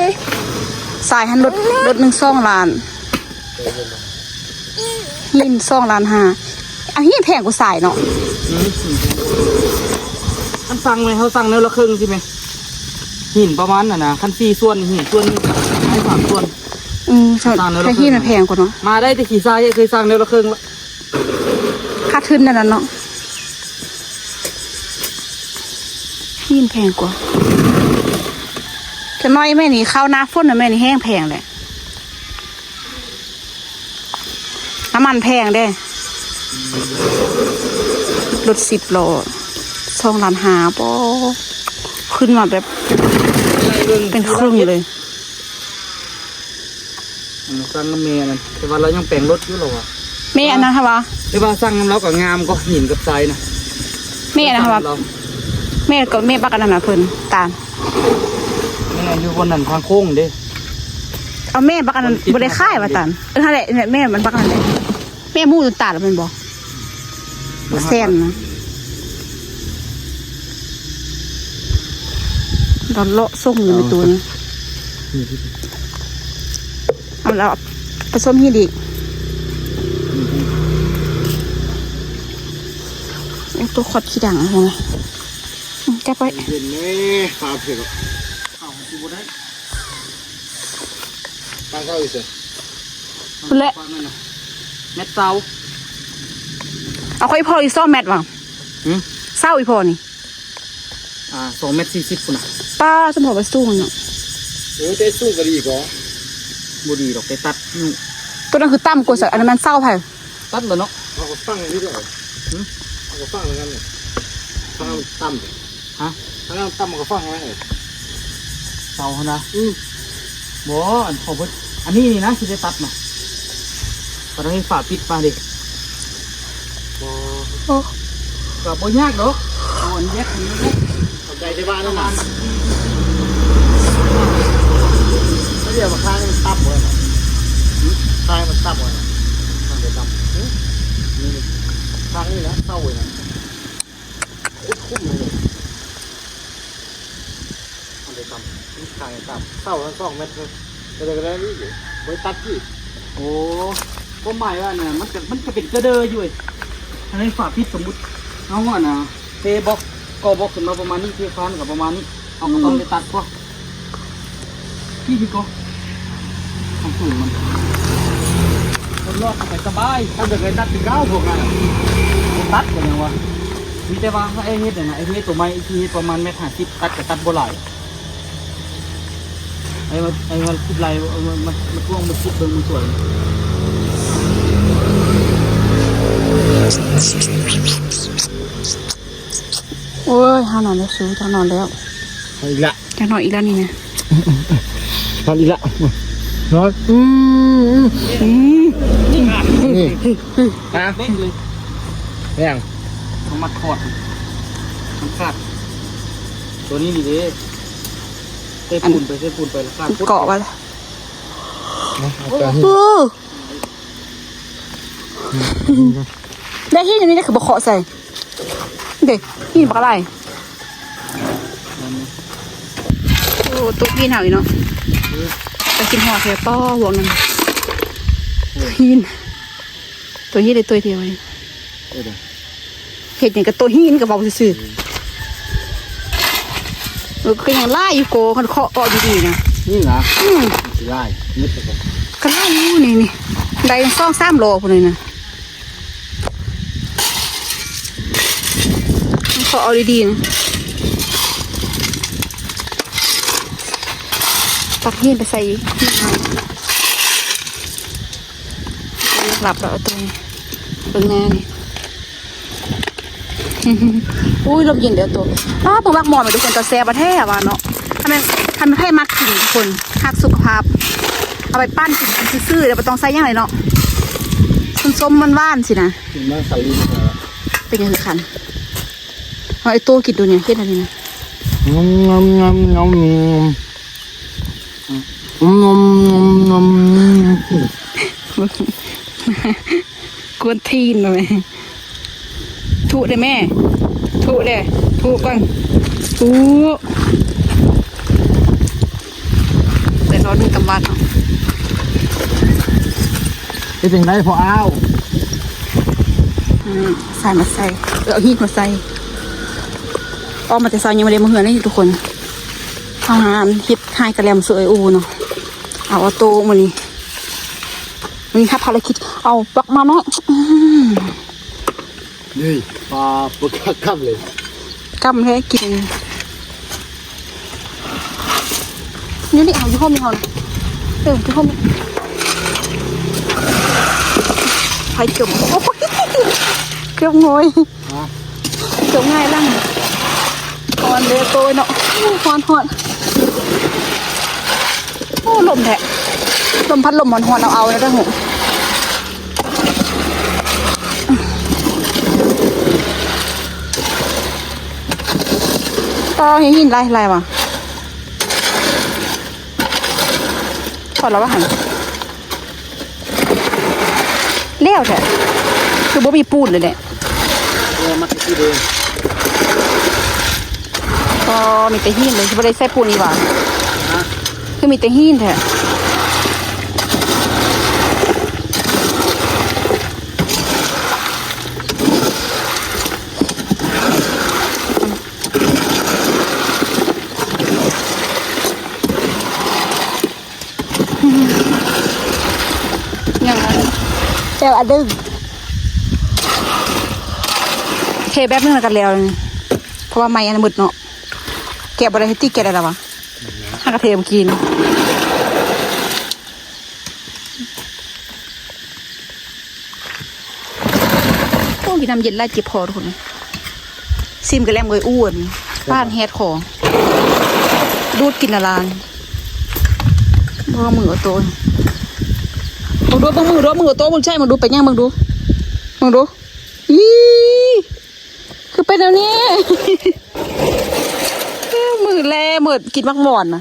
ຊາຍຫັ້ນລົດ ລົດໜຶ່ງສອງລ້ານ ຫີນສອງລ້ານຫ້າ. ອັນຫີນແພງກວ່າຊາຍເນາະ. ອືມ ອັນສັ່ງແມ່ ເຮົາສັ່ງແນວລະເຄິ່ງຊີ້ແມ່ ຫີນປະມານນັ້ນນະ ຄັນສີ່ສ່ວນ ຫີນສ່ວນໜຶ່ງ ໃຫ້ສາມສ່ວນ. ອືມ ແຕ່ຫີນມັນແພງກວ່າເນາະ. ມາໄດ້ແຕ່ຂີ້ຊາຍ ເຄີຍສັ່ງແນວລະເຄິ່ງລະ ຂາດທຶນນັ້ນນະເນາະ. ຫີນແພງກວ່າ. ຈັກໜ້ອຍແມ່ນີ້ ເຂົ້າໜ້າຝົນນະແມ່ນີ້ແຮງແພງແຫຼະ. ນ້ຳມັນແພງເດ້ ລົດສິບລໍ້ ສອງລ້ານຫ້າ ປໍ ຂຶ້ນມາແບບເປັນເຄິ່ງເລີຍ. ອັນນັ້ນສັ່ງນຳແມ່ນັ້ນ ແຕ່ວ່າລາວຍັງແປງລົດຢູ່ລາວວ່າ ແມ່ອັນນັ້ນຫວາ? ແຕ່ວ່າສັ່ງນຳລາວກໍງາມກວ່າຫີນກັບຊາຍນະ. ແມ່ອັນນັ້ນຫວາ? ແມ່ກໍແມ່ບັກອັນນັ້ນນະ ເພິ່ນຕານ ແມ່ຢູ່ບ່ອນນັ້ນທາງໂຄ້ງເດ້. ເອົາແມ່ບັກອັນນັ້ນບໍ່ໄດ້ຂາຍວ່າຕານ. ເອີ ຫັ້ນແຫຼະ ແມ່ມັນບັກນັ້ນແຫຼະ. ແມ່ໝູຕົນຕາຍແລ້ວແມ່ນບໍ່? ແສນນະ ລະເລາະສົ່ງຢູ່ໃນຕູ້ນີ້. ເອົາລະໄປສົມຫີນອີກ. ໂອ້ ຕົວຂອດຂີ້ດັງຫັ້ນນະ. ອືມ ຈັບໄວ້ ເຢັນແນ່ ຟ້າເພິ່ນເອົາຊິບໍ່ໄດ້. ຕັ້ງເຂົ້າອີກເຊີ. ພຸ້ນແຫຼະ ແມັດຊາວ. ເອົາ ຂອງອີ່ພໍ່ນີ້ຊາວແມັດຫວາ? ຫືມ? ຊາວ ອີ່ພໍ່ນີ້. ອ່າ ສອງແມັດສີ່ສິບພຸ້ນນະ. ປ້າ ສຳພໍໄປສູງເນາະ. ເອີ ແຕ່ສູງກໍດີກໍ ບໍ່ດີດອກ ໄປຕັດຢູ່. ໂຕນັ້ນຄືຕ່ຳກວ່າຊະ ອັນນັ້ນແມ່ນຊາວໃຜ? ຕັດແລ້ວເນາະ. ເອົາກໍຝັງນີ້ເດີ. ຫືມ? ເອົາກໍຝັງນັ້ນ ຝັງໃຫ້ມັນຕ່ຳ. ຮະ? ອັນນັ້ນຕ່ຳກວ່າຝັ່ງນັ້ນເອີຍ ເສົາຫັ້ນນະ. ອືມ ບໍ່ ອັນຂອງເພິ່ນ ອັນນີ້ນີ້ນະ ຊິໄດ້ຕັດນະ. ກໍຕ້ອງເຮັດຝາປິດມາເດ້. ບໍ່ ໂອ້ ກໍບໍ່ຍາກດອກ ເອົາອັນເຮັດນີ້ເດ້. ເຂົ້າໃຈແຕ່ວ່ານັ້ນນະ ດຽວມາຂ້າງນີ້ມັນຕ່ຳເວີຍ ຂ້າງນີ້ມັນຕ່ຳເວີຍ ຂ້າງນີ້ຕ່ຳ ນີ້ ຂ້າງນີ້ນະ ເສົາເວີຍນະ. ຂຸດຂຸ້ມເລີຍ ອັນເດຕຳ ນີ້ຂ້າງເດຕຳ ເສົາທັງສອງແມັດເລີຍ ກໍໄດ້ ກໍໄດ້ນີ້ຢູ່ ບໍ່ໄດ້ຕັດທີ່. ໂອ້ ຄວາມໝາຍວ່ານະ ມັນກະ ມັນກະເປັນກະເດີຢູ່ເວີຍ. ອັນນີ້ຝາປິດ ສົມມຸດເຮົາ ອັນນະ ເທບລັອກ ກໍ່ບລັອກຂຶ້ນມາປະມານນີ້ ເທຄານກໍປະມານນີ້ ເຮົາກໍຕ້ອງໄດ້ຕັດກ່ອນ. ນີ້ຄືກໍຄວາມສູງມັນ ຄົນລອດເຂົ້າໄປສະບາຍ. ຄັນຢາກໄດ້ຕັດຄືເກົ່າພວກນັ້ນ ບໍ່ຕັດກໍຍັງວ່າ ມີແຕ່ວ່າໃຫ້ເຮັດນັ້ນນະ ໄອ້ເຮັດໂຕໃໝ່ ທີ່ເຮັດປະມານແມັດຫ້າສິບ ຕັດກໍຕັດບໍ່ຫຼາຍ. ໄອ້ມາ ໄອ້ມາຂຸດໄລ່ ເອົາມາ ມາ ມາກວງ ມາຂຸດເບິ່ງ ມັນສວຍ. ໂອ້ຍ ເຮົານອນແລ້ວສູ ເຈົ້ານອນແລ້ວ ເຮົາອີກລະ ເຈົ້ານອນອີກແລ້ວນີ້ນະ ນອນອີກລະ ນອນ. ອືມ ອືມ ອືມ ນີ້ ຮະ ເດ້ງເລີຍ ແມ່ນຫຍັງ? ມັນມາຂອດ ມັນຂາດ ຕົວນີ້ນີ້ເດ້ ເທປູນໄປ ເທປູນໄປ ແລ້ວຂາດ ເກາະໄວ້ລະ ເອົາແຕ່ນີ້ ໂອ້ ແບກຫີນອັນນີ້ຄືບໍ່ເຄາະໃສ່ ເດ້ ຫີນບັກຫຼາຍ. ໂອ້ ຕົກຫີນເຮົາອີກເນາະ ເອີ ໄປກິນຮອດແທ້ ປ້ອ ພວກນັ້ນ ຫີນ ຕົວຫີນໄດ້ຕົວດຽວນີ້ ເອີ ເຮັດຫຍັງກັບໂຕຫີນກໍເວົ້າຊື່ໆ. ເອີ ເອີ ກໍຍັງຫຼາຍຢູ່ໂກ ຄັນເຄາະເອາະດີໆນະ ນີ້ນະ ອືມ ຊິຫຼາຍ ມິດແລ້ວກໍ ກໍຫຼາຍຢູ່ນີ້ ນີ້ ໄດ້ສອງສາມໂລພຸ້ນນີ້ນະ ເຄາະເອົາດີໆນະ ຕັກຫີນໄປໃສ່ອີກ ຫຼັບແລ້ວ ເອົາຕົວນີ້ ເບິ່ງໜ້ານີ້. ອຸ້ຍ ລົມເຢັນເດີໂຕ. ປ້າ ເພິ່ນມັກໝໍ້ແມ່ນທຸກຄົນ ຕາແຊບແທ້ວ່າເນາະ. ຄັນແມ່ນ ຄັນໃຜມັກກິນທຸກຄົນ ຮັກສຸຂະພາບ ເອົາໄປປັ່ນກິນຊື່ໆ ແລ້ວບໍ່ຕ້ອງໃສ່ຫຍັງເລີຍເນາະ. ສົ້ມໆ ຫວານໆ ຊີ້ນະ. ກິນມາສາລີ ເປັນຫຍັງຄືຄັນ? ເອົາໄອ້ໂຕກິນໂຕນີ້ ເຮັດອັນນີ້ນະ. ງຳ ງຳ ງຳ ງຳ. ອືມ ອືມ ອືມ ອືມ ອືມ ກວນຕີນເລີຍ. ທຸເດ້ແມ່ ທຸເດ້ ທຸກ່ອນ ທຸ. ແຕ່ລອດມື້ຕຳບັດເນາະ. ເຮັດຈັ່ງໃດພໍ່ອ້າວ? ອືມ ໃສ່ມາໃສ່ ເອີ ເອົາຮີດມາໃສ່. ອອກມາແຕ່ເຊົ້າຍັງບໍ່ໄດ້ມາເຮືອນເລີຍທຸກຄົນ. ເຮົາຫາເຮັດຮ້າຍກະແລັມຊ່ວຍອູເນາະ. ເອົາອອໂຕ້ມື້ນີ້ ມື້ນີ້ຮັບພາລະກິດເອົາບັກໝານ້ອຍ. ອືມ ນີ້ ປາ ປາກຳເລີຍ ກຳແທ້ກິນ. ຢູ່ນີ້ ເອົາຢູ່ຮົ່ມນີ້ເຮົານະ. ເອີ ຢູ່ຮົ່ມນີ້. ໃຜຈົມ ໂອ້ຍ ເກືອບໂງຍ. ຮະ ຈົມຫງາຍຫຼັງ. ຮ້ອນເດີໂຕຍເນາະ. ຮ້ອນ ຮ້ອນ. ໂອ້ ລົມແທ້ ລົມພັດລົມຮ້ອນໆ ເອົາໆ ແລ້ວເດີ. ຕໍ່ຫີນຫຼາຍໆ ຫວາ ພໍແລ້ວຫວາຫັ້ນ. ແລ້ວແທ້ ຄືບໍ່ມີປູນເລີຍແຫຼະ. ເອີ ມັກຊິເດີ ກໍມີແຕ່ຫີນເລີຍ ຊິບໍ່ໄດ້ໃສ່ປູນອີກຫວາ? ຮະ ຄືມີແຕ່ຫີນແທ້. ຍັງ ແລ້ວອັນໜຶ່ງ ເທແບບໜຶ່ງແລ້ວກໍແລ້ວ ເພາະວ່າໄມ້ອັນໝົດເນາະ ແກະບໍ່ໄດ້ ເຮັດຕິ ແກະໄດ້ລະວະ ຫາກະເທມາກິນ. ໂອ້ ກິນນ້ຳເຢັນຫຼາຍເຈັບຄໍທຸກຄົນ ຊິມກະແລັມເອີຍ ອ້ວນ ປານແຮດຄໍ ດູດກິນລະລານ ບໍ່ມືໂອໂຕ ເບິ່ງດູ ເບິ່ງມືດູ ມືໂອໂຕ ເບິ່ງໃສ່ ເບິ່ງດູ ເປັນຫຍັງ ເບິ່ງດູ ເບິ່ງດູ ອີ ຄືເປັນແນວນີ້ ມືແລໝົດ ກິນໝາກໝອນນະ.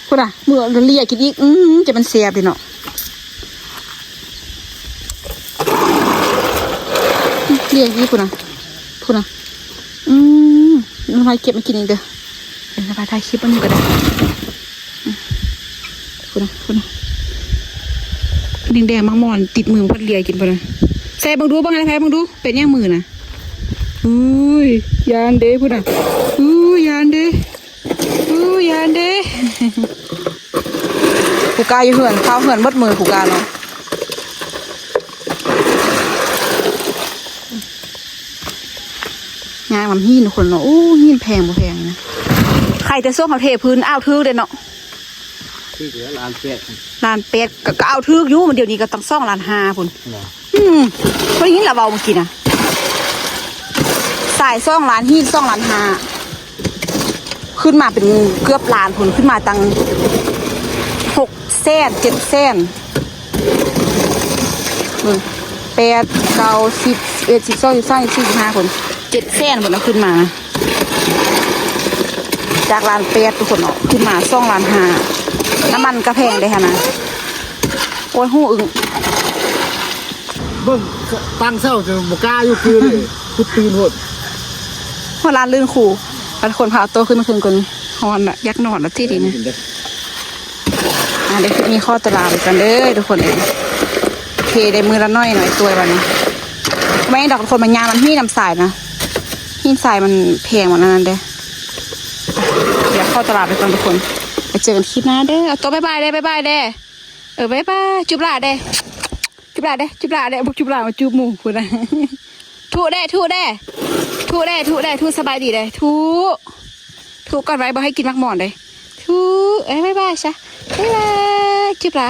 ພຸ້ນນະ ມືລຽກິນອີກ ອືມ ຈະແມ່ນແຊບເດເນາະ ລຽອີກ ພຸ້ນນະ ພຸ້ນນະ ອືມ ນ້ອງພາຍເກັບມາກິນອີກເດີ ເອີ ນ້ອງພາຍຖ່າຍຄລິບອັນນີ້ກໍໄດ້ ອືມ ພຸ້ນນະ ພຸ້ນນະ ດິນແດງໝາກໝອນຕິດມື ພັດລຽກິນພຸ້ນນະ ໃສ່ເບິ່ງດູ ເບິ່ງໃຫ້ແພເບິ່ງດູ ເປັນຫຍັງມືນະ? ອຸ້ຍ ຢ້ານເດ້ພຸ້ນນະ ອຸ້ຍ ຢ້ານເດ້ ອຸ້ຍ ຢ້ານເດ້ ຜູ້ກາຢູ່ເຮືອນ ເຝົ້າເຮືອນໝົດມື້ຜູ້ກາເນາະ ຍ່າງນຳຫີນຄົນເນາະ ໂອ້ ຫີນແພງບໍ່ແພງນະ ໃຄແຕ່ຊ່ວງເຮົາເທພື້ນ ອ້າວ ຖືກເດ້ເນາະ ຖືກແລ້ວ ລ້ານແປດ ລ້ານແປດ ກໍ ກໍເອົາຖືກຢູ່ ມັນດຽວນີ້ກໍຕັ້ງສອງລ້ານຫ້າພຸ້ນ ອືມ ເພິ່ນໄດ້ຍິນລາວເວົ້າມື້ກີ້ນະ ສາຍສອງລ້ານ ຫີນສອງລ້ານຫ້າ ຂຶ້ນມາເປັນເກືອບລ້ານພຸ້ນ ຂຶ້ນມາຕັ້ງຫົກແສນ ເຈັດແສນ ເບິ່ງ ແປດ ເກົ້າ ສິບ ສິບເອັດ ສິບສອງ ສິບສາມ ສິບສີ່ ສິບຫ້າພຸ້ນ ເຈັດແສນພຸ້ນເນາະ ຂຶ້ນມາ ຈາກລ້ານແປດທຸກຄົນເນາະ ຂຶ້ນມາສອງລ້ານຫ້າ ນ້ຳມັນກໍແພງເດ້ຫັ້ນນະ ໂອ້ຍ ຫູອຶ້ງ ເບິ່ງຕັ້ງເຊົ້າຈົນບໍ່ກ້າຢູ່ຄືນເລີຍ ຄືຕື່ນໂພດ ຫົວລ້ານລື່ນຄູ ບັດຄົນພາໂຕຂຶ້ນມາເທິງກ່ອນ ຮ້ອນລະ ຢາກນອນລະຕິດນີ້ນະ ອ່າ ດຽວຄລິບນີ້ຂໍຕົວລາໄປກ່ອນເດີທຸກຄົນເອີຍ ເທໄດ້ມື້ລະໜ້ອຍໜ້ອຍຕວຍບັດນີ້ ແມ່ນດອກທຸກຄົນ ມັນຍາມມັນຫີນນຳຊາຍນະ ຫີນຊາຍມັນແພງໝົດນັ້ນເດ້ ດຽວຂໍຕົວລາໄປກ່ອນທຸກຄົນ ໄປເຈີກັນຄລິບໜ້າເດີ ເອົາໂຕ ບາຍບາຍເດ້ ບາຍບາຍເດ້ ເອີ ບາຍບາຍ ຈູບຫຼ້າເດ້ ຈູບຫຼ້າເດ້ ຈູບຫຼ້າເດ້ ບັກຈູບຫຼ້າມາຈູບໝູ່ພຸ້ນນະ ທຸເດ້ ທຸເດ້ ທຸເດ້ ທຸເດ້ ທຸສະບາຍດີເດ້ ທຸ ທຸກ່ອນໄວ້ ບໍ່ໃຫ້ກິນໝາກໝອນເດ້ ທຸ ເອີ ບາຍບາຍຊະ ບາຍບາຍ ຈູບຫຼ້າ.